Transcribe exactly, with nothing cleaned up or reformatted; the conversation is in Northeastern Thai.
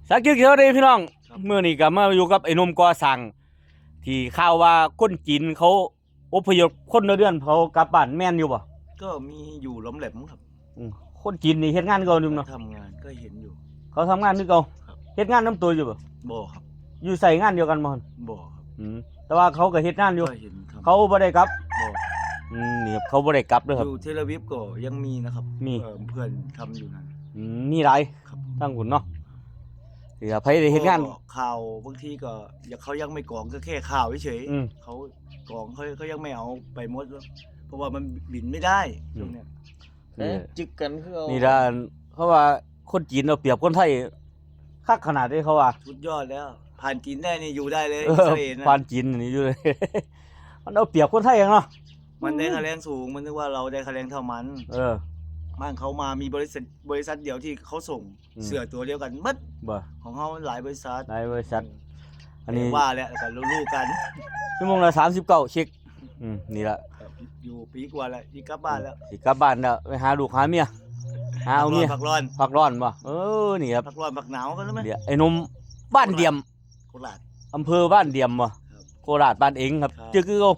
สาวคิ้วเขียวเด้พี่น้อง มื้อนี้ก็มาอยู่กับไอ้หนุ่มก่อสร้าง ที่ข่าวว่าคนจีนเขาอพยพคนในเดือนเขากลับบ้านแม่นอยู่บ่ ก็มีอยู่หลอมแหลมครับ อืมคนจีนนี่เฮ็ดงานเก่าอยู่เนาะ ทำงานก็เห็นอยู่ เขาทำงานคือเก่า ครับ เฮ็ดงานนำตัวอยู่บ่ บ่ครับ อยู่ใส่งานเดียวกันบ่ บ่ครับ อืมแต่ว่าเขาก็เฮ็ดงานอยู่ ก็เห็นทำ เขาบ่ได้กลับ บ่ อืมนี่ครับเขาบ่ได้กลับเด้อครับ อยู่เทลอาวิฟก็ยังมีนะครับ มี เอ่อเพื่อนทำอยู่นั่น อืมมีหลาย ครับ ทางคุณเนาะเดี๋ยวไผได้เฮ็ดงาน ก็ข่าวบางทีก็อยากเขายังไม่กรองก็แค่ข่าวเฉยๆ อืม เขากรองเขาเขายังไม่เอาไปหมดแล้วเพราะว่ามันบินไม่ได้ อืม ช่วงเนี้ย นี่ จึกกันคือเอา นี่ละเขาว่าคนจีนเอาเปรียบคนไทยคักขนาดนี้เขาว่า สุดยอดแล้ว ผ่านจีนได้นี่อยู่ได้เลย เออ อิสราเอลนะ ผ่านจีนนี่อยู่เลย มันเอาเปรียบคนไทยเนาะ มันได้ค่าแรงสูงมันนึกว่าเราได้ค่าแรงเท่ามัน เออ บ้านเขามามีบริษัทบริษัทเดียวที่เขาส่ง อืม เสื้อตัวเดียวกันหมัด บ่ ของเขาหลายบริษัท หลายบริษัท อันนี้ ว่าแล้วแล้วก็ลูกๆกัน ชั่วโมงละสามสิบเก้าเช็ค อืมนี่ละ อยู่ปีกว่าแล้วอีกกลับบ้านแล้ว สิกลับบ้านแล้วไปหาลูกหาเมียหาเอาเมีย ผักร้อน พักร้อนบ่เออนี่ครับ ผักร้อนผักหนาวกันแล้วไหม เดี๋ยวไอ้หนุ่มบ้านเดียม โคราช อำเภอบ้านเดียมบ่ ครับ โคราชบ้านเองครับ ครับ ชื่อคือเขา